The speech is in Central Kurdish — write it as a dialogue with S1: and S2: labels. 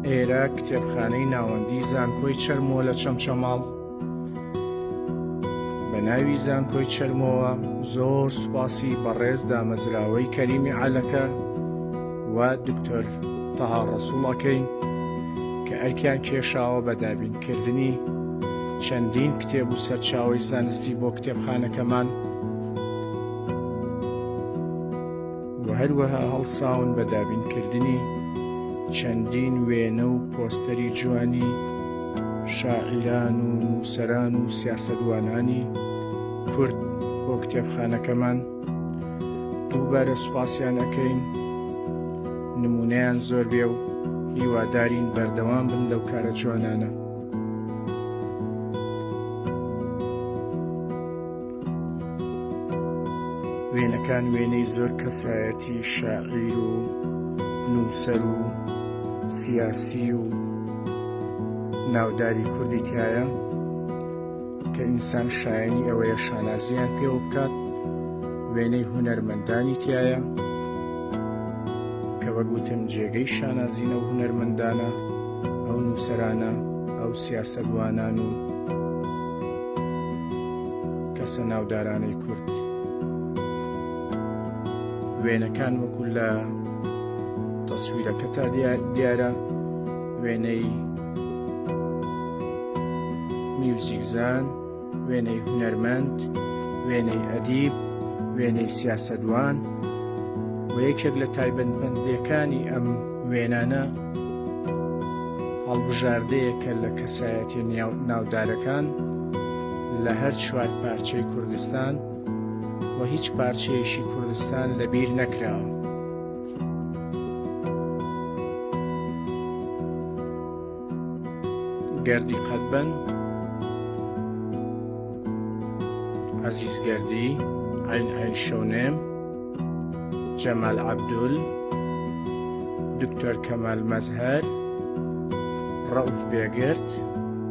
S1: ئێرە کتێبخانەی ناوەندی زانکۆی چەرمۆ لە چەمچەماڵ. بە ناوی زانکۆی چەرمۆوە زۆر سوپاسی بەڕێز دامەزراوەی کەریمی عەلەکە و دکتۆر تەها ڕەسوڵ ئەکەین کە ئەرکیان کێشاوە بە دابینکردنی چەندین کتێب و سەرچاوەی زانستی بۆ کتێبخانەکەمان و هەروەها هەڵساون بە دابینکردنی چەندین وێنە و پۆستەری جوانی شاعیران و نووسەران و سیاسەتوانانی کورد بۆ کتێبخانەکەمان دووبارە سوپاسیان ئەکەین نمونەیان زۆر بێ و هیوادارین بەردەوام بن لەو کارە جوانانە. وێنەکان وێنەی زۆر کەسایەتی شاعیر و نووسەر و سیاسی و ناوداری کوردی تایە کە ئینسان شایەنی ئەوەیە شانازیان پێوە بکات وێنەی هونەرمەندانی تایە کە وەک وتم جێگەی شانازینە و هونەرمەندانە ئەو نووسەرانە ئەو سیاسەتوانان و کەسە ناودارانەی کورد وێنەکان وەکو لە تەسویرەکە تا دیارە وێنەی میوزیکزان وێنەی هونەرمەند وێنەی ئەدیب وێنەی سیاسەتوان و یەکێک لە تایبەتمەندیەکانی ئەم وێنانە هەڵبژاردەیەکە لە کەسایەتیە ناودارەکان لە هەر چوار پارچەی کوردستان و هیچ پارچەیەکی کوردستان لەبیر نەکراوە. گەردی قەدبەن، عەزیز گەردی، عەین عەین شەونێم، جەمال عەبدول، دکتۆر کەمال مەزهەر، ڕەئوف بێگرد.